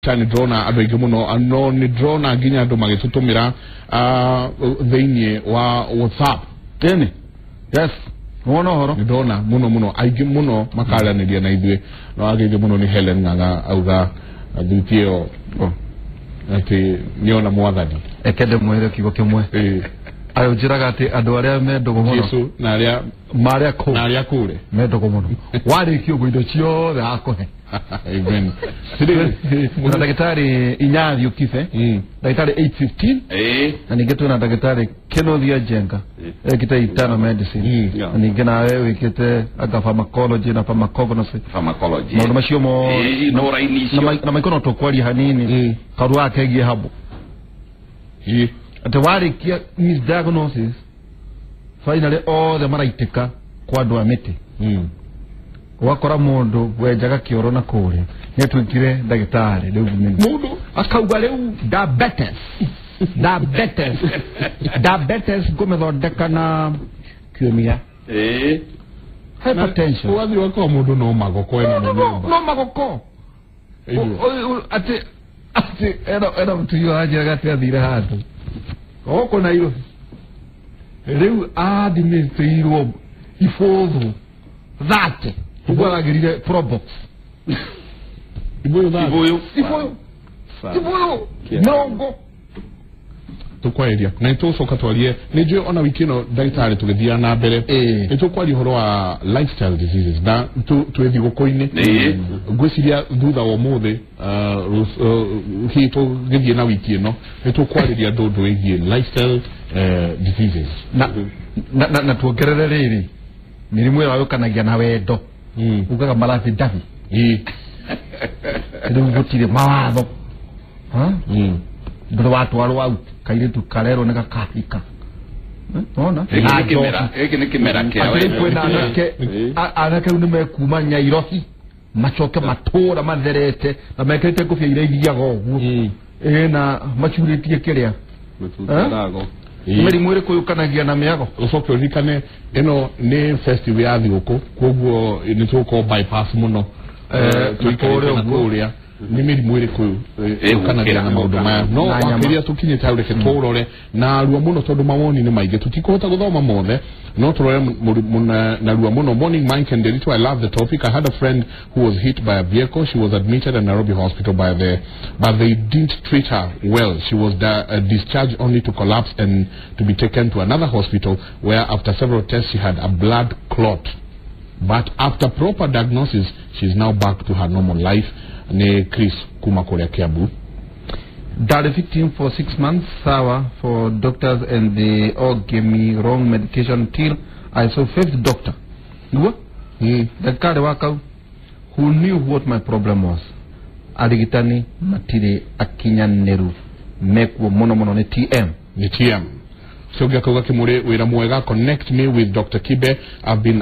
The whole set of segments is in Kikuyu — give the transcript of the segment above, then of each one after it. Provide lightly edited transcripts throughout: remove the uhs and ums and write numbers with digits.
Nĩ ndĩrona andũ aingĩ mũno, no nĩ ndĩrona nginya andũ magĩtũtũmĩra thĩinĩ wa WhatsApp. Ĩni, yes, wona ũhoro. Nĩ ndona mũno mũno aingĩ mũno makaranĩria na ithuĩ, no ageithio mũno nĩ Helen Ng'ang'a, auga thuti ĩyo atĩ nĩona mwathani. Eke ndĩmwĩre kiugo kĩmwe. Ayo njĩraga atĩ andũ arĩa me ndũgũ mũno, Jesu na arĩa marĩa kũu na arĩa kũre me ndũgũ mũno, warĩkia ũguo indo ciothe akũhe. Amen. Na ndagĩtarĩ Inyathio Kibe, ndagĩtarĩ 815. Na ningĩ twĩna ndagĩtarĩ Kenothia Njenga, ekĩte internal medicine. Na ningĩ nawe wĩkĩte anga pharmacology na pharmacognosy. Pharmacology. Maũndũ macio mothe. No raini icio. Na maiko no tũkwaria hanini kaũndũ gaka kegiĩ habo atĩ warĩkia misdiagnosis, finally othe maraitĩka kwa andũ a mĩtĩ. Ũgakora mũndũ wenjaga kĩoro na kũrĩa nĩ atuĩkire ndagĩtarĩ rĩu nĩ mũndũ akauga rĩu diabetes ngũmĩthondeka na kiumia hypertension. Ũgathiĩ ũgakora mũndũ no magoko ena No, mũnyũmba. no magoko. Atĩ ena mũtumia wanjĩraga atĩ athire handũ gũkũ Nairobi, rĩu adimĩtĩirwo ibũthũ 30, ũguo aragĩrire probox. Ibũyũ 30. Ibũyũ. Ibũyũ, ibũyũ 20. Tũkwarĩria na nĩtũgũcoka twarie, nĩ njũĩ ona wiki ĩno ndagĩtarĩ tũgĩthiaga na mbere nĩ tũkwaria ũhoro wa lifestyle diseases na twĩ thigũkũ-inĩ. Ngwĩciria thutha wa ũmũthĩ, hihi tũgĩthiĩ na wiki ĩno nĩ tũkwarĩria andũ ũndũ wĩgiĩ lifestyle diseases. Na tuongerere rĩrĩ, mĩrimũ ĩyo yũkanagia na wendo. Ugaga marathi ndabi. Rĩu gũtirĩ mawatho. Ha? Ndũrĩ watwarwo out, kairĩtu karerwo nĩ gakahika. Wona? Gĩkĩ nĩ kĩmera, gĩkĩ nĩ kĩmera kĩa Atĩ wendo. kwĩna anake, anake rĩu nĩ mekuma Nyairobi macoke matũra matherete na mekĩrĩte ngũbia iria ithiaga ũguo. Ĩ na macurĩtie kĩrĩa. Matutarago. Mĩrimũ ĩrĩkũ yũkanagia na mĩago? Ũcoke ũririkane ĩno nĩ festival ya thigũkũ, koguo nĩ tũgũkorwo bypass mũno. Tũikarĩte na na kũrĩa ũguo. Kũrĩa nĩ mĩrimũ ĩrĩkũ yũkanagia na maũndũ maya no Na nyama. wakĩria tũkinyĩte hau, reke tũrore narua mũno tondũ mawoni nĩ maingĩ, tũtikũhota gũthoma mothe, no tũrore narua mũno. Morning, Mike and Derito. I love the topic. I had a friend who was hit by a vehicle. She was admitted at Nairobi Hospital by the but they didn't treat her well. She was discharged only to collapse and to be taken to another hospital where after several tests she had a blood clot, but after proper diagnosis she is now back to her normal life. Nĩ Chris kuma kũrĩa Kiambu. Died victim for 6 months, sour for doctors, and they all gave me wrong medication till I saw fifth doctor. Niguo? Ndagĩtarĩ wa kau who knew what my problem was. Arigitani matirĩ akinyanĩru mekuo mũno mũno nĩ TM. Nĩ TM cio akauga kimuri wĩra mwega. Connect me with Dr. Kibe. I've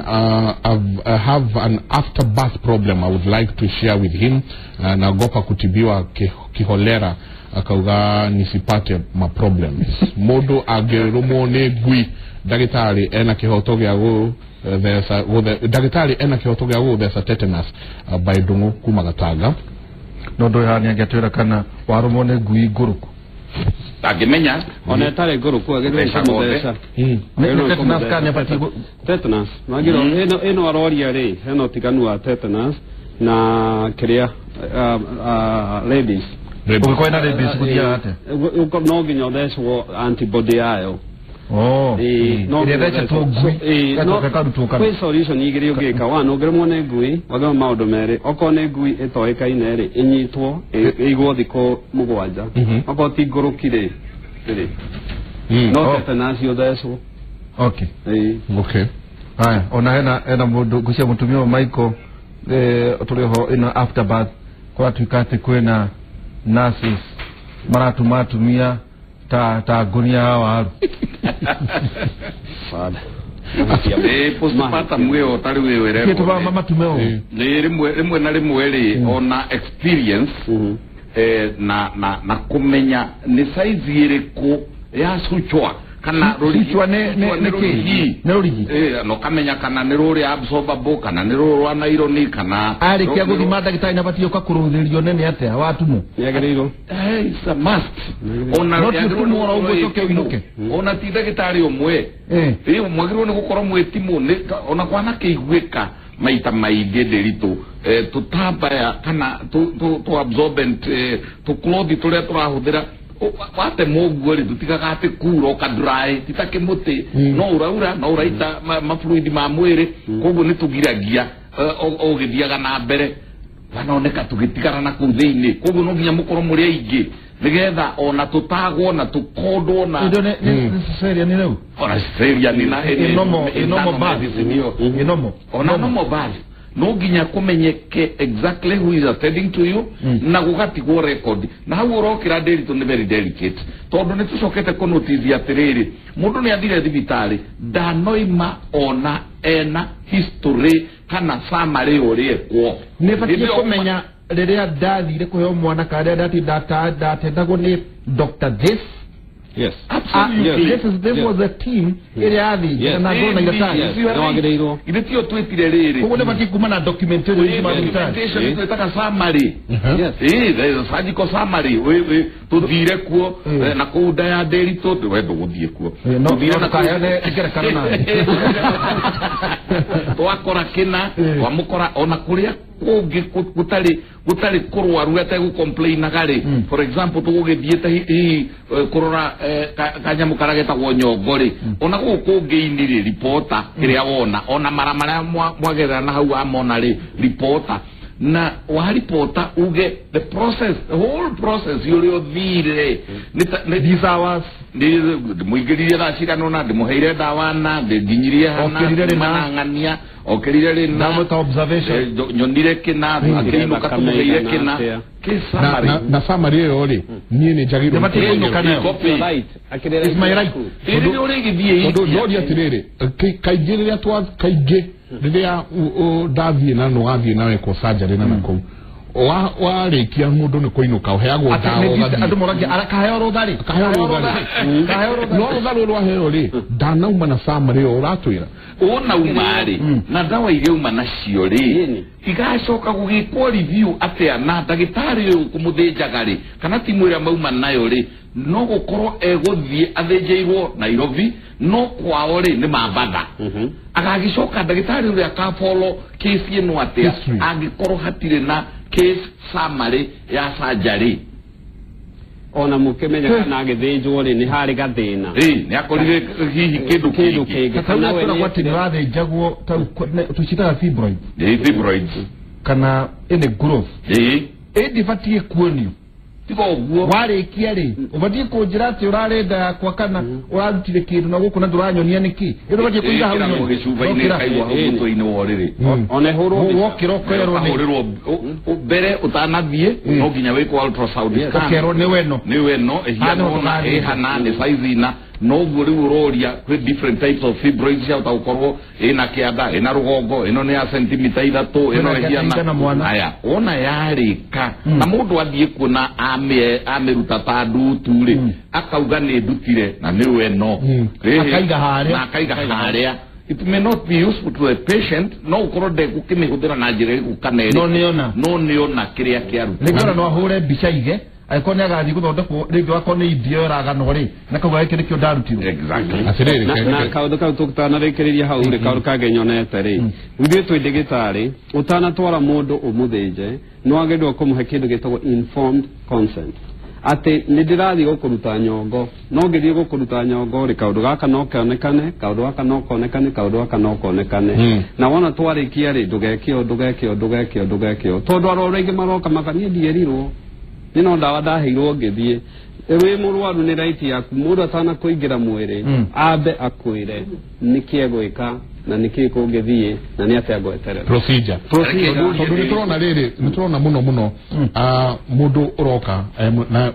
have an afterbirth problem I would like to share with him. Naogopa kutibiwa kiholera, akauga nisipate ma problems. Mũndũ angĩrũmwo nĩ ngui, ndagĩtarĩ ena kĩhoto gĩa gũtheca ndagĩtarĩ ena kĩhoto gĩa gũtheca tetanus? By Ndung'u kuma Gatanga. No ndũĩ haha nĩ angĩatwĩra kana warũmwo nĩ ngui ngũrũku. Angĩmenya. Ona ĩtarĩ ngũrũku agĩrĩirwo Theca kũmũtheca. Nĩ tetanus kana nĩ abatiĩ Tetanus magĩrĩirwo ĩno aroria rĩ, hena ũtiganu wa tetanus na kĩrĩa rabies. Ũngĩkorwo ĩna rabies gũthiaga atĩa? No nginya ũthecwo antibody yayo. Oh. No Ĩrĩa nginya ĩthecetwo ũthecwo. ngui No ĩgacoka ĩkarutwo kana kwĩ solution igĩrĩ ũngĩka. One, ũngĩrũmwo nĩ ngui wagĩrĩirwo maũndũ merĩ: okorwo nĩ ngui ĩtoĩkaine rĩ, ĩnyitwo ĩigwo thikũ 7. Okorwo ti ngũrũki rĩ, rĩ no Oh. tetanus ũthecwo. Haya, ona hena mũndũ ngũcia mũtumia wa Michael, tũrĩ ho ĩno afterbirth kũratuĩka atĩ kwĩna nurses maratuma atumia ta ngũnia ya waru. Postpartum ĩyo tarĩu ĩyo Kĩ ĩrerwo matume ũũ. Nĩ rĩmwe rĩmwe na rĩmwe rĩ, ona experience na kũmenya nĩ size ĩrĩkũ ya suchwa. Kana rũrigi nĩ rũrigi no kamenya kana nĩ rũrĩa absorbable kana nĩ rũrũ rwa nylon kana arĩkia gũthima ndagĩtarĩ nabatiĩ ũka kũrũthĩrio nene atĩa watumwo nĩagĩrĩirwo. It's a must. Ona ona ti ndagĩtarĩ ũmwe mwagĩrĩirwo nĩ gũkorwo mwĩ timu ona kwana kĩiguĩka maita maingĩ ndĩritũ tũtambaya kana tũ absorbent tũ cloth tũrĩa tũrahũthĩra watemwo ũguo rĩ tũtigaga atĩ kura ũka dry ti ta kĩmũtĩ no ũraura no ũraita mafluid ma mwĩrĩ koguo nĩ tũgiragia ũgĩthiaga na mbere wanoneka tũgĩtigara na kũu thĩinĩ koguo no nginya mũkorwo mũrĩ aingĩ nĩgetha ona tũtagwo na tũkondwo na indo nĩ cesarean rĩu ona cesarean na inomo birth ona normal birth no nginya kũmenyeke exactly who is attending to you na gũgatigwo record na hau ũrokĩra ndĩritũ nĩ very delicate tondũ nĩ tũcokete kũnotithia atĩrĩrĩ mũndũ nĩ athire thibitarĩ ndanoima ona ena history kana summary ũrĩa ekwo nĩ batiĩ kũmenya rĩrĩa ndathire kũheo mwana kana rĩrĩa ndatendagwo nĩ Dr. This. Yes. Absolutely. Yes. This was a team ĩrĩa yathire na ngona iratathi. Nĩwagĩrĩirwo. Ithe tio twĩtire rĩrĩ. Koguo nĩbatiĩ kuma na documentation ya thibitarĩ. Twĩtaga summary. Yes. There is a surgical summary. Tũthire kuo na kũu nda ya ndĩritũ we ndũgũthiĩ kuo. Tũthire na kaheane ngerekano nawe. Twakora kĩna twamũkora ona kũrĩa kũngĩ gũtarĩ kũrwaru ategũ-complainaga rĩ. For example tũgũgĩthiĩte hihi kũrora kanyamũ karĩa getagwo nyongo rĩ ona gũkũ kũngĩ-inĩ rĩ ripota kĩrĩa wona ona mara marĩa mwagerera na hau wamona rĩ ripota na waripota uge the process the whole process ũrĩa ũthire these hours ndĩmũingĩririe thaa cigana ũna ndĩmũheire ndawa na ndĩnginyirie hana ng'ania okĩrire rĩ na observation nyonire kĩna akĩinũka tũmũheire kĩna na summary ĩyo rĩ niĩ nĩ njagĩrĩirwo It's my right. Rĩrĩa ũrĩgĩthiĩ tondũ ndoria atĩrĩrĩ kaingĩ rĩrĩa twa kaingĩ rĩrĩa ndathiĩ na nĩwathiĩ na wekwo surgery na nakũu warĩkia mũndũ nĩ kũinũka ũheagwo ndawa ũgathiĩ andũ moragia kaheo rũtha rĩ kaheo rũtha no rũtha rũrũ rwaheo rĩ ndanauma na summary ĩyo ũratwĩra ũnauma rĩ na ndawa iria uma nacio rĩ igacoka gũgĩkwo review atĩa na ndagĩtarĩ ũyũ kũmũthĩnjaga rĩ kana timu ĩrĩa mauma nayo rĩ no gũkorwo egũthiĩ athĩnjĩirwo Nairobi no kwao rĩ nĩ Mambatha agagĩcoka ndagĩtarĩ ũrĩa akafollow case ĩno atĩa angĩkorwo hatirĩ na case summary ya surgery ona mũkĩmenya kana agĩthĩnjwo rĩ nĩ harĩ gathĩna nĩ akorire hihi kĩndũ kĩngĩ kana we nĩ nĩwathĩnjagwo tũcitaga fibroid fibroids kana any growth ĩndĩbatiĩ kuonio tiga ũguo warĩkia rĩ ũbatiĩ kũnjĩra atĩ ũrarĩ nda yakwa kana ũrarutire kĩndũ na gũkũ na ndũranyonia nĩkĩ ĩndũ ũbatiĩ kũiga hau gĩcuba-inĩ kaigwo hau mũtwe-inĩ wa ũrĩrĩ ona ĩhũrwo wokĩra ũkerwo nĩ mbere ũtanathiĩ no nginya wĩkwo ultrasound scan ũkerwo nĩ weno nĩ weno ĩhiana ĩhana nĩ size ina noguo rĩu ũroria kwĩ different types of fibroids ciahota gũkorwo ĩna kĩanda ĩna rũgongo ĩno nĩ ya sentimita 3 ĩno ĩhiana aya wona yarĩka na mũndũ athiĩ kuo na amĩruta ta ndutu rĩ akauga nĩ ndutire na nĩ weno akaiga harĩa na akaiga harĩa. It may not be useful to the patient no ũkorwo ndegũkĩmĩhũthĩra na njĩra ĩrĩkũ kana ĩrĩkũ no nĩona kĩrĩa kĩaruta rĩngĩ ona no ahũre mbica ige angĩkorwo nĩ agathiĩ gũthondekwo rĩngĩ wakorwo nĩ irio ĩraganwo rĩ na kauga gĩkĩ nĩkĩo ndarutirwo. Exactly. Atĩrĩrĩ na kaũndũ kau tũtanarĩkĩrĩria hau rĩ kaũndũ kangĩ nyonete rĩ ithuĩ twĩ ndagĩtarĩ ũtanatwara mũndũ ũmũthĩnje nĩ wagĩrĩirwo kũmũhe kĩndũ gĩtagwo informed consent atĩ nĩ ndĩrathiĩ gũkũruta nyongo no ngĩthiĩ gũkũruta nyongo rĩ kaũndũ gaka no konekane kaũndũ gaka no konekane kaũndũ gaka no konekane na wona twarĩkia rĩ ndũgeke ũũ ndũgeke ũũ ndũgeke ũũ ndũgeke ũũ tondũ arwaru aingĩ maroka maka niĩ ndierirwo nĩ no ndawa ndaheirwo ngĩthiĩ wĩ mũrwaru nĩ right yaku mũndũ atanakũingĩra mwĩrĩ ambe akwĩre nĩkĩ egwĩka na nĩkĩ kũngĩthiĩ na nĩ atĩa ngweterera procedure tondũ nĩ tũrona rĩrĩ nĩ tũrona mũno mũno mũndũ ũroka na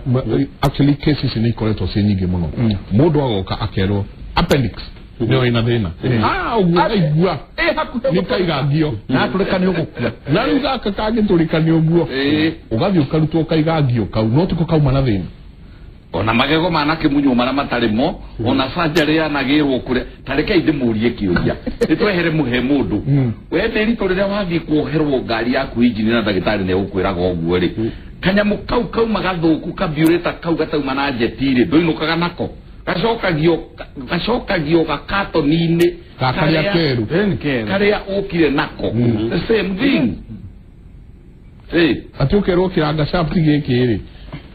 actually cases nĩ ikoretwo ciĩ nyingĩ mũno mũndũ agoka akerwo appendix nĩyo ĩna thĩna ũguo aigua nĩ kaigangio na atũrĩka nĩ ũgũkua na rĩu gaka kangĩtũrĩka nĩ ũguo ũgathiĩ ũkarutwo kaigangio kau no tiko kauma na thĩna Ona magego manakimunywo maria matari mo ona surgery yanagirwo kuria tareke ndimurie kiuria nitwehere muhe mundu we Ndiritu riria wathie kuoherwo ngari yaku injini na ndagitari ne ukwiraga uguo ri kanyamu kau kauma gathuku kabiureta kau gatauma na njeti ri nduinukaga nako gacokagio gakatoni-inĩ karia keru karia ukire nako the same thing. Ati ukerwo kiranga shaft giki ri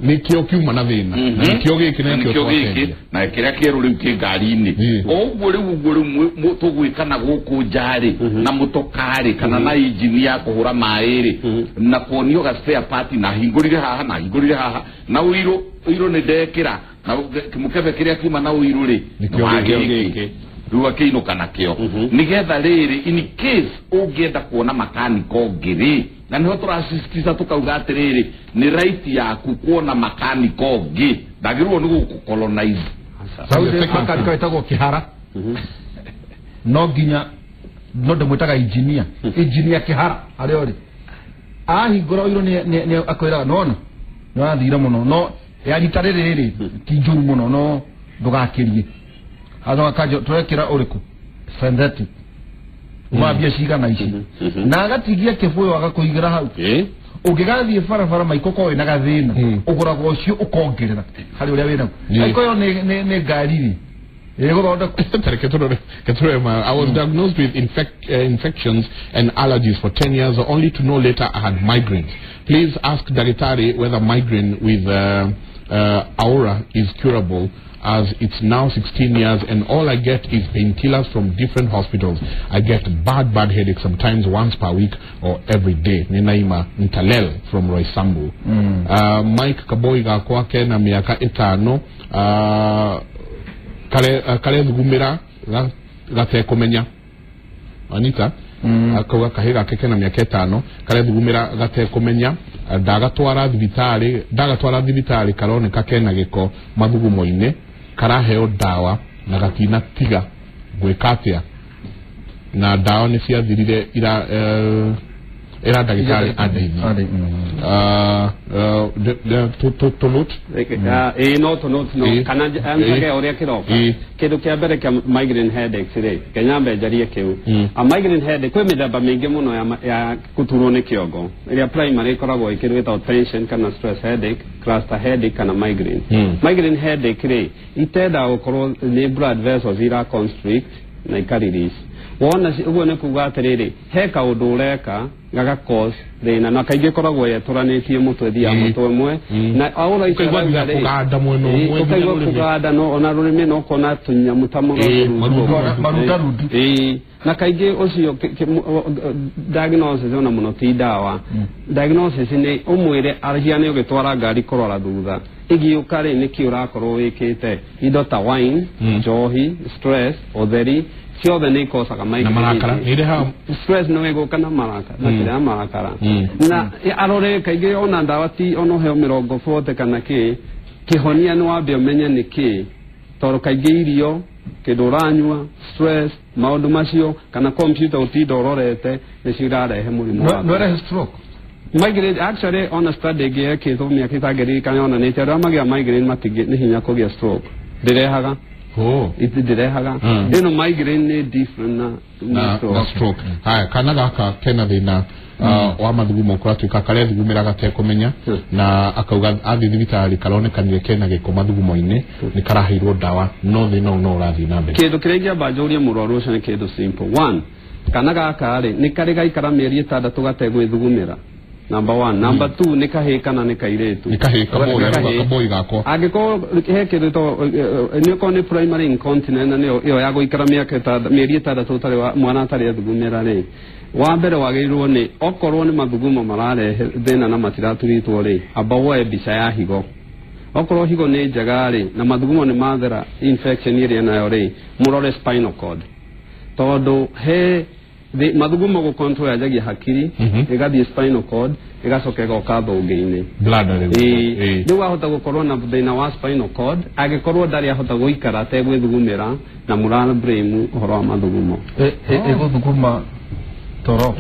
nikio kiuma na thina nikio giki na nikio giki na kiria kieru riu ki ngari-ini oguo riu uguo riu tugwikana guku njari na mutokari kana na injini ya kuhura maĩ ri na kuonio ga spare part na hingurire haha na hingurire haha na uiru ni ndekira na kimukebe kiria kiuma na uiru ri nikio giki riu akiinuka nakio nigetha riri in case ungienda kuona makanika ũngĩ rĩ na niho turasisitiza tukauga atiriri ni right yaku kuona makanika ũngĩ ndagĩrĩirwo nĩ gũkũ-colonize. Makanika wĩtagwo Kĩhara no nginya no ndĩmwĩtaga engineer engineer Kĩhara harĩa ũrĩ ahingũra ũirũ nĩ akwĩraga nona nĩ wathire mũno no ya rita rĩrĩ rĩ ti njũru mũno no ndũgakĩrie azoka kajo turekira ũrĩkũ synthetic umambia cigana ici na agatigia kĩbũyũ agakũigĩra hau ũngĩgathiĩ barabara maiko korwo wĩna gathĩna ũgũraga ũcio ũkongerera harĩ ũrĩa wĩnaguo aiko ĩyo nĩ ngari rĩ I was diagnosed with infections and allergies for 10 years, only to know later I had migraines. Please ask Daktari whether migraine with aura is curable, as it's now 16 years and all I get is painkillers from different hospitals. I get bad headaches sometimes once per week or every day. Ninaima Ntalel from Roysambu. Mike Kaboi gakwa kena miaka 5 kare thugumira gatekumenya Anita akauga kahi gake kena miaka 5 kare thugumira gatekumenya ndagatwara thibitari karoneka kena giko mathugumo-inĩ karaheo ndawa na gatina tiga gwĩka atĩa na ndawa nĩ ciathirire ira ira ndagĩtarĩ andeithie. Tũnote no tũnote no kana njage ũrĩa kĩroka kĩndũ kĩa mbere kĩa migraine headaches rĩ kenyambe njarie kĩu. A migraine headache kwĩ mĩthemba mĩingĩ mũno ya gũturwo nĩ kĩongo ĩrĩa primary ĩkoragwo ĩkĩrwĩtwo tension kana stress headache, cluster headache kana migraine. Migraine headache rĩ itendaga gũkorwo nĩ blood vessels ira constrict na ika release. Wona ũguo nĩ kuga atĩrĩrĩ he kaũndũ ũreka gaga cause thĩna na kaingĩ ĩkoragwo yetũranĩtie mũtwe thia mũtwe ũmwe na aũra ũkaigua kũganda mwena ũmwe ũkaigua kũganda no ona rũrĩmĩ no ũkona tũnyamũ ta marutarundu. Na kaingĩ ũcio diagnosis ona mũno ti ndawa. Diagnosis nĩ ũmwĩre ahiane ũgĩtwara ngari kũrora thutha ĩgĩũka rĩ nĩkĩ ũrakorwo wĩkĩte indo ta wine, njohi, stress, ũtheri ciothe nĩ ikosaga na marakara nĩ ha stress no ĩgũka na marakara na kĩrĩa marakara na arore kaingĩ ona ndawa ti ona ũheo 40 kana kĩ kĩhonia nĩ wambe ũmenye nĩ kĩ tondũ kaingĩ irio kĩndũ ũranyua stress maũndũ macio kana computer ũtinda ũrorete nĩcio irarehe mũrimũ wa no rehe stroke. Migraine actually on a study ĩngĩ yekĩtwo mĩaka ĩtangĩririkana yonanĩtie arĩa magĩa migraine matingĩ nĩ hinya kũgĩa stroke ndĩrehaga ndirehaga ĩno migraine nĩ different na stroke. Haya kana gaka kena thĩna wa mathugumo kũratuĩka karethugumĩra gatekũmenya na akauga athiĩ thibitarĩ karonekanire kena gĩko mathugumo-inĩ nĩ karaheirwo ndawa no thĩna no ũrathiĩ na mbere. Kĩndũ kĩrĩa ingĩamba njũrie mũrwaru ũcio nĩ kĩndũ simple. One, kana gaka rĩ nĩ karĩ gaikara mĩeri 6 gategwĩthugumĩra. Number 1. Number 2 nĩ kahĩĩ kana nĩ kairĩtu. Nĩ kahĩĩ kaboi gakwa. Angĩkorwo he kĩndũ to nĩ okorwo nĩ primary incontinence na nĩyo ĩyo ya gũikara mĩaka 6 mĩeri 6 ũtarĩ mwana atarĩ ethugumĩra rĩ wa mbere wagĩrĩirwo nĩ okorwo nĩ mathugumo mararehe thĩna na matiraturitwo rĩ amba woe mbica ya higo. Okorwo higo nĩ njega rĩ na mathugumo nĩ mathera infection ĩrĩa nayo rĩ mũrore spinal cord tondũ he mathugumo gũ control yanjagia hakiri ĩgathiĩ spinal cord ĩgacoka ĩgoka thũngĩ-inĩ bladder rĩu. Rĩu ahota gũkorwo na thĩna wa spinal cord angĩkorwo ndarĩ ahota gũikara ategwĩthugumĩra na mũra blame ũhoro wa mathugumo. Ĩgũthuguma Toro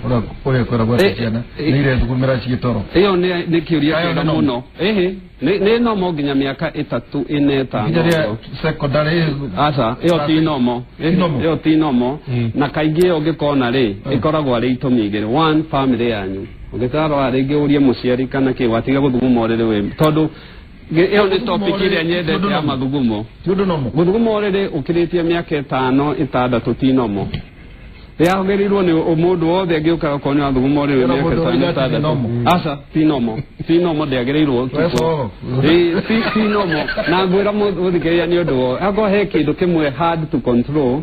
ũrĩa kwĩragwo atĩ ciana nĩ irethugumĩra ciĩ toro. Ĩyo nĩ kĩũria kĩega mũno. Ĩhĩ, nĩ nomo nginya mĩaka 3 4 5. Secondary. Aca, ĩyo ti nomo. Ĩyo ti nomo. Na kaingĩ ĩyo ũngĩkona rĩ, ĩkoragwo arĩ itũmi igĩrĩ. One, family yanyu. Ũngĩtarora rĩngĩ ũrie mũciari kana kĩ watiga gũthuguma ũrĩrĩ wĩ tondũ ĩyo nĩ topic ĩrĩa nyendete ya mathugumo. Ti ũndũ nomo. Gũthuguma ũrĩrĩ ũkĩrĩtie mĩaka 5 6 ti nomo. Yagĩrĩirwo nĩ mũndũ wothe angĩũka okorwo nĩ wathuguma ũrĩrĩ mĩaka 5 6. Aca, ti nomo. Ti nomo ndĩagĩrĩirwo. Ti nomo. Na ngwĩra mũthikĩrĩria nĩ ũndũ wa akorwo he kĩndũ kĩmwe hard to control.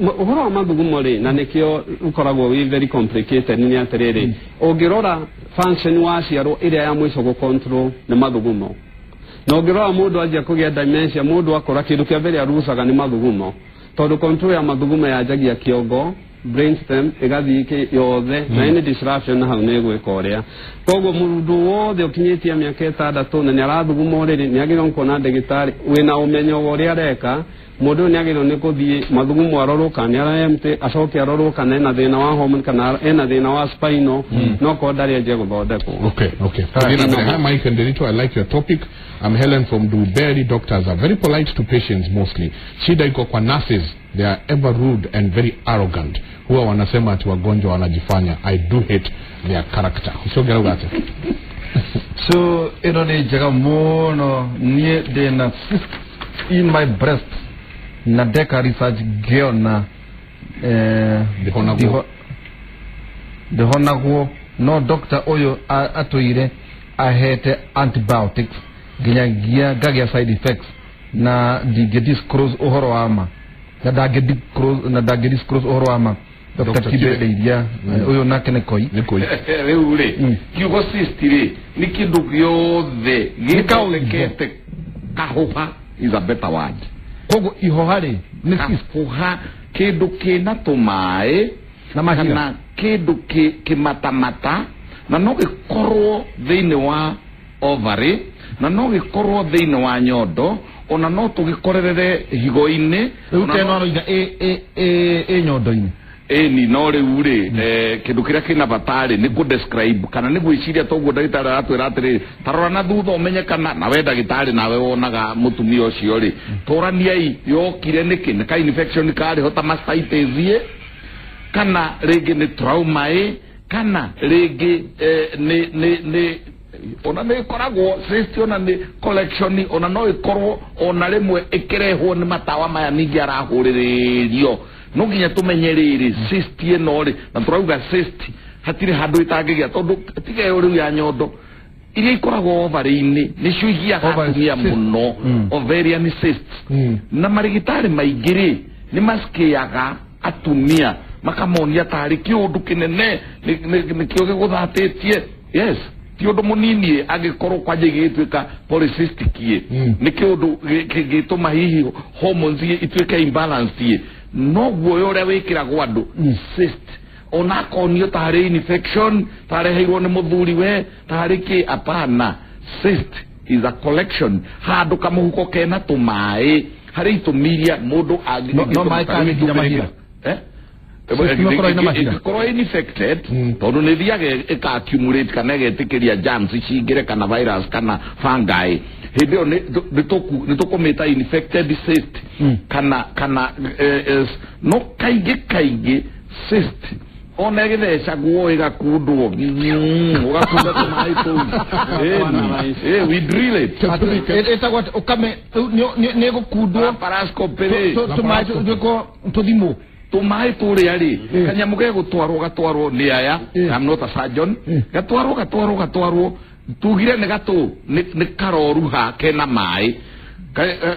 Ũhoro wa mathugumo rĩ, na nĩkĩo ũkoragwo wĩ very complicated nĩ atĩrĩrĩ, ũngĩrora function waciarwo ĩrĩa ya mũico gũ control nĩ mathugumo. Na ũngĩrora mũndũ anjia kũgĩa dementia, mũndũ akora kĩndũ kĩa mbere arucaga nĩ mathugumo. Tondũ control ya mathugumo yanjagia kĩongo, brainstem ĩgathiĩ yothe, na any disruption na hau nĩ ĩgwĩka ũrĩa. Koguo mũndũ wothe ũkinyĩtie mĩaka 6 na nĩ arathuguma ũrĩrĩ, nĩ agĩrĩirwo kuona ndagĩtarĩ wĩna ũmenyo wa ũrĩa areka. Mũndũ ũyũ nĩ agĩrĩirwo nĩ gũthiĩ mathugumo arorwo kana nĩ ara empty, acoke arorwo kana ena thĩna wa hormone kana ena thĩna wa spinal, no korwo ndarĩ anjie gũthondekwo. Okay. Hi Mike and Derito, I like your topic. I'm Helen from Duberi. Doctors are very polite to patients mostly. Shida iko kwa nurses. They are ever rude and very arrogant. Huwa wanasema ati wagonjwa wanajifanya. I do hate their character. Ucogera ugate. So ĩno nĩ njega mũno. Niĩ ndĩna cyst in my breast na ndeka research ngĩona ndĩhonagwo, no doctor ũyũ atũire ahete antibiotics nginyagia ngagĩa side effects na ndingĩ disclose ũhoro wa ma na ndangĩ disclose ũhoro wa ma. Dr. Kibe ndeithia ũyũ nake nĩ koi. Rĩu rĩ, kiugo cyst rĩ nĩ kĩndũ gĩothe gĩthondekete kahũha is a better word. Koguo ihoha rĩ nĩ cyst. Kahũha kĩndũ kĩna tũmaĩ na mahiga kana kĩndũ kĩmatamata, na no gĩkorwo thĩinĩ wa ovary, na no gĩkorwo thĩinĩ wa nyondo, ona no tũgĩkorerere higo-inĩ. Rĩu teno aroiga ĩ nyondo-inĩ. Ĩni no rĩu rĩ, kĩndũ kĩrĩa kĩna bata rĩ nĩ kũ describe kana nĩ gwĩciria toguo ndagĩtarĩ aratwĩra atĩrĩrĩ, ta rora na thutha ũmenye kana nawe ndagĩtarĩ nawe wonaga mũtumia ũcio rĩ, tũraniai yokire nĩkĩ, nĩ ka infection karĩ ho ta mastitis ĩ, kana rĩngĩ nĩ trauma ĩ, kana rĩngĩ nĩ ona nĩ ĩkoragwo cyst, ona nĩ collection, ona no ĩkorwo ona rĩmwe ĩkĩrehwo nĩ matawa maya ningĩ arahũrĩrĩrio. No nginya tũmenye rĩrĩ cyst ĩno rĩ, na tũrauga cyst hatirĩ handũ ĩtangĩgĩa, tondũ tiga ĩyo rĩu ya nyondo iria ikoragwo ovary-inĩ nĩcio igiaga atumia mũno, ovarian cyst. Na marĩgĩtarĩ maingĩ rĩ nĩ maskĩaga atumia makamonia tarĩ kĩũndũ kĩnene nĩkĩo gĩgũthatĩtie. Yes, ti ũndũ mũnini angĩkorwo kwanja igĩtuĩka polycystic ĩ, nĩ kĩũndũ kĩngĩtũma hihi hormones ituĩke imbalanced ĩ, no guoya ũrĩa wĩkĩragwo andũ cyst ona akonio tarĩ infection tareheirwo nĩ mũthuri we tarĩ kĩ, apana. Cyst is a collection, handũ kamũhuko kena tũmaĩ harĩ itũmi iria mũndũ no maĩ kana nginya mahiga. Ĩngĩkorwo infected, tondũ nĩ ĩthiaga ĩka accumulate kana ĩgetĩkĩria germs cingĩre kana virus kana fungi, hĩndĩ ĩyo nĩ tũkũmĩta infected cyst kana no kaingĩ cyst ona ĩgĩthecagwo ĩgakundwo, ũgakunda tũmaĩ tũu. We drill it. Ĩtagwo atĩ ũkame nĩ ĩgũkundwo laparoscopy rĩ, tũmaĩ tũthimwo tũmaĩ tũrĩa rĩ, kanyamũ gegũtwarwo gatwarwo nĩ aya, I'm not a surgeon, gatwarwo tugire nĩ gatũ nĩ karoruha kena maĩ,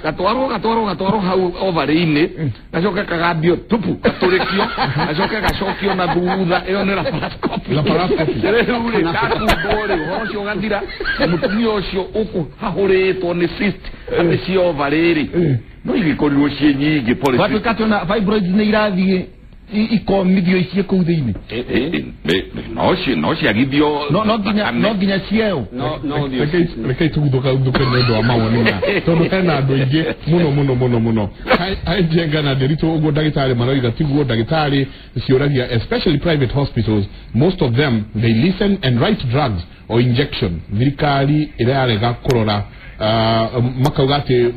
gatwarwo hau ovary-inĩ, gacoke kagambio tupu gatũrĩkio, gacoke gacokio na thutha. Ĩyo nĩ laparoscopy. Rĩu rĩ gakundwo rĩ, ũhoro ũcio ũgathira, na mũtumia ũcio ũkũhahũrĩtwo nĩ cyst atĩ cia ovary rĩ, no igĩkorirwo ciĩ nyingĩ polycystic. Gwatuĩka atĩ ona fibroids nĩ irathiĩ ikomithio icie kũu thĩinĩ. No ciagithio no nginya cieo. No reke tuguthuka uthuke nĩ ũndũ wa mawoni maya tondũ hena andũ aingĩ mũno mũno mũno mũno. Hai Njenga na Nderitu ũguo ndagĩtarĩ maroiga tiguo ndagĩtarĩ ciũragia, especially private hospitals, most of them they listen and write drugs or injection. Thirikari ĩrarega kũrora makauga atĩ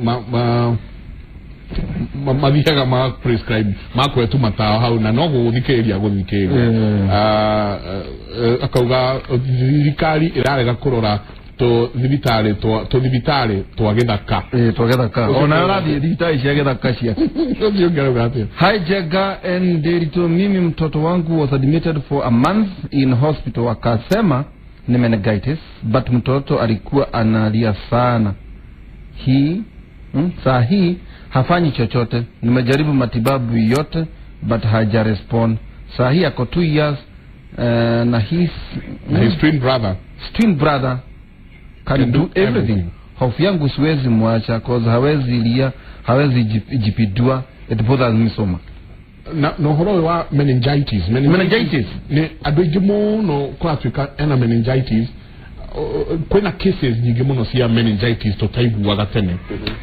mathiaga ma prescribe makwetu matawa hau na no gũthikĩrĩria gũthikĩrĩria. Akauga thirikari ĩrarega kũrora tũthibitarĩ twa gĩthaka. Twa gĩthaka. Ona ũrathiĩ thibitarĩ cia gĩthaka cia. Ũcio ũngĩrauga atĩa? Hi Njenga and Nderitu, mimi mtoto wangu was admitted for a month in hospital, akasema ni meningitis, but mtoto alikuwa analia sana. Hii saa hii hafanyi chochote, nimejaribu matibabu yote but haja respond. Saa hii ako 2 years na his twin brother can do everything. Hofu yangu siwezi mwacha cause hawezi lia, hawezi jipidua, it bothers me so much. Na ũhoro wa meningitis ni andũ aingĩ mũno kũratuĩka ena meningitis. Kwĩna cases nyingĩ mũno cia meningitis tũtaiguaga tene,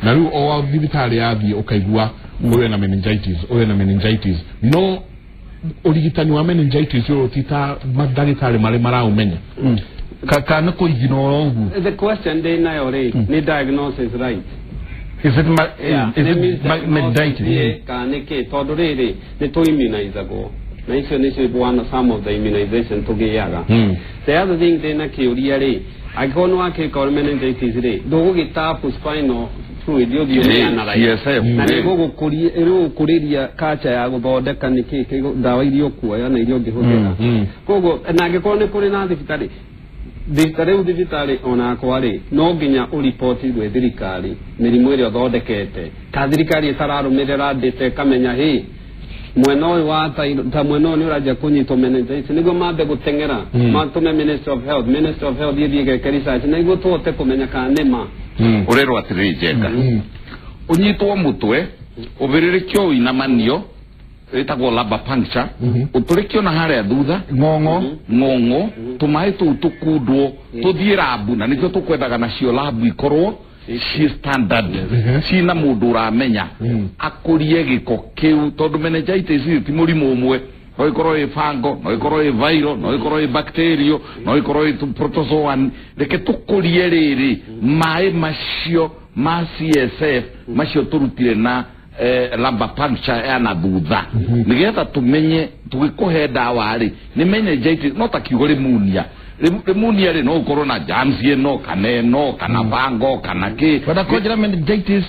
na rĩu o thibitarĩ yathiĩ ũkaigua ũyũ ena meningitis, ũyũ ena meningitis. No ũrigitani wa meningitis ũyũ ti ta mandagĩtarĩ marĩ maraũmenya. Kana kũiginora ũguo. The question ndĩ nayo rĩ nĩ diagnosis, right? Is it meningitis? Kana nĩkĩ? Tondũ rĩrĩ nĩ tũ-immunizagwo na icio nĩcio one some of the immunization tũgĩaga. The other thing ndĩna kĩũria rĩ, angĩkorwo nĩ wakĩka meningitis rĩ, ndũgũgĩtapu spinal fluid ũthiĩ ũmĩanalyze na nĩgũgũkũrĩria culture ya gũthondeka nĩkĩ ndawa iria ũkuoya na iria ũngĩhũthĩra. Koguo na angĩkorwo nĩ kũrĩ na thibitarĩ rĩu thibitarĩ onakwa rĩ no nginya ũriboti gwĩ thirikari mĩrimũ ĩrĩa ũthondekete, ka thirikari ĩtararũmĩrĩra ndĩte ĩkamenya hĩ mwena ũyũ wa ta mwena ũyũ nĩ ũranjia kũnyitwo meningitis, nĩguo mambe gũteng'era matũme Ministry of Health, Ministry of Health ĩthiĩ ĩgeke research nĩguo tũhote kũmenya kana nĩ ma. Ũrerwo atĩrĩrĩ Njenga, ũnyitwo mũtwe ũbĩrĩrĩkio ũinamanio ĩtagwo lumbar puncture, ũtũrĩkio na harĩa thutha ng'ong'o tũmaĩ tũu tũkundwo tũthiĩ rabu, na nĩkĩo tũkwendaga nacio rabu ikorwo ci standard cina mũndũ ũramenya akũrie gĩko kĩu, tondũ meningitis ti mũrimũ ũmwe, no ĩkorwo ĩ fungal, no ĩkorwo ĩ viral, no ĩkorwo ĩ bacterial, no ĩkorwo ĩ protozoan. Reke tũkũrie rĩrĩ maĩ macio ma CSF macio tũrutire na lumbar puncture ya na thutha, nĩgetha tũmenye tũgĩkũhe ndawa rĩ nĩ meningitis, no ta kiugo rĩmunia rĩmunia rĩ no ũkorwo na germs ĩno kana ĩno kana fungal kana kĩ. Wenda kũnjĩra meningitis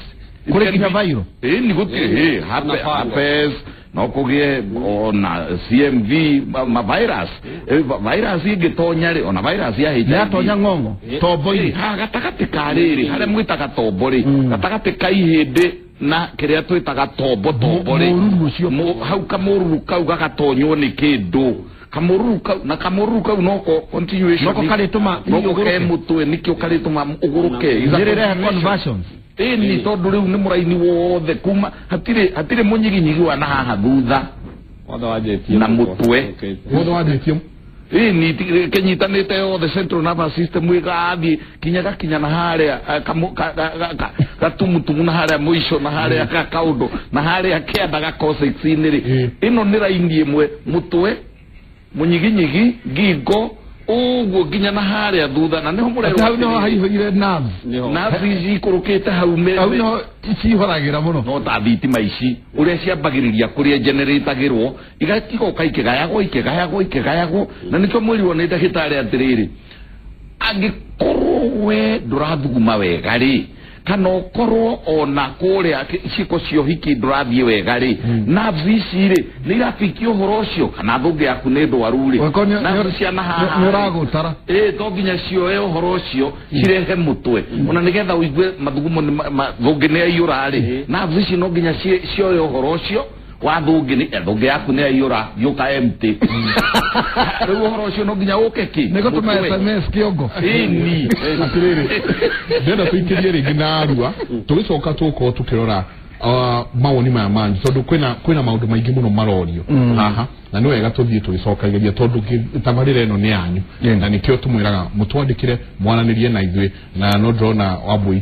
kũrĩ nginya viral? Ĩĩ, nĩ gũtirĩ herpes, no kũgĩe ona CMV ma virus, virus ĩngĩtonya rĩ, ona virus ya HIV yatonya ng'ong'o tombo-inĩ gatagatĩ ka rĩrĩ harĩa mwĩtaga tombo rĩ, gatagatĩ ka ihĩndĩ na kĩrĩa twĩtaga tombo rĩ, hau kamũruru kau gagatonywo nĩ kĩndũ, kamũruru kau na kamũruru kau noko continuation noko karĩtũma noko ke mũtwe, nĩkĩo karĩtũma ũgũrũke. Nĩrĩrehe conversions. Ĩni tondũ rĩu nĩ mũraini wothe kuma hatirĩ mũnyiginyigi wa na haha thutha na mũtwe wothe wanjĩtie. Ĩni kĩnyitanĩte yothe central nervous system ĩgathiĩ kinya gakinya na harĩa gatumutumu na harĩa mũico na harĩa kaũndũ na harĩa kĩanda ga coccyx-inĩ rĩ, ĩno nĩ raini ĩmwe mũtwe mũnyiginyigi ngingo ũguo nginya na harĩa thutha, na nĩho mũrerwo hau nĩho haihũire nerves, nerves ici ikũrũkĩte hau hau nĩho cihoragĩra mũno, no ta thitima ici ũrĩa ciambagĩrĩria kũrĩa generatagĩrwo igoka ikĩgayagwo ikĩgayagwo ikĩgayagwo, na nĩkĩo mwĩrirwo nĩ ndagĩtarĩ atĩrĩrĩ, angĩkorwo we ndũrathuguma wega rĩ, kana ũkorwo ona kũrĩa ciĩko cia ũhiki ndũrathiĩ wega rĩ, nerves ici rĩ nĩ irabikia ũhoro ũcio, kana thũngĩ yaku nĩ ndwaru rĩ, nerves cia na haha nĩ ũragũtara, ĩ to nginya cioe ũhoro ũcio cirehe mũtwe, ona nĩgetha ũigue mathugumo thũngĩ nĩ yaiyũra rĩ, nerves ici no nginya cioe ũhoro ũcio wa thũngĩ, nĩ thũngĩ yaku nĩ yaiyũra yũka empty. Rĩu ũhoro ũcio no nginya ũke kĩ nĩ gũtũma SMS kĩongo. Ĩni atĩrĩrĩ, ndĩrenda tũikĩrie rĩngĩ na Arua, tũgĩcoka tũgũkorwo tũkĩrora mawoni maya manyu tondu kwina maundu maingi muno marorio haha na nĩ wega tũthiĩ tũgĩcokagĩria tondũ tabarĩra ĩno nĩ yanyu na nĩkĩo tũmwĩraga mũtwandĩkĩre mwaranĩrie na ithuĩ na no ndĩrona Wambui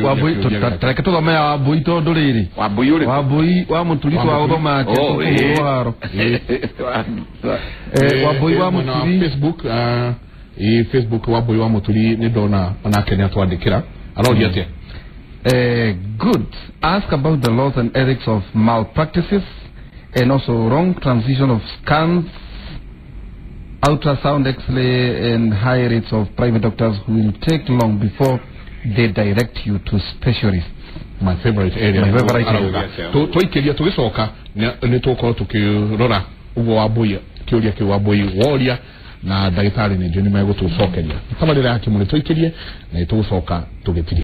Wambui tareke tũthome ya Wambui tondũ rĩrĩ Wambui ũrĩkũ Wambui wa Mũturi twaũthoma ake haro Wambui wa Mũturi Facebook Facebook Wambui wa Mũturi nĩ ndona onake nĩ atwandĩkĩra aroria atĩa. Good. Ask about the laws and ethics of malpractices and also wrong transition of scans, ultrasound, X-ray, and high rates of private doctors who will take long before they direct you to specialists. My favorite area. My favorite area. Twaikĩria tũgĩcoka nĩ tũgũkorwo tũkĩrora ũguo Wambui kĩũria kĩu Wambui woria na ndagĩtarĩ nĩ njũĩ nĩ megũtũcokeria. Tabarĩra ya Kĩmũrĩ tũikĩrie na nĩ tũgũcoka tũgĩtiria.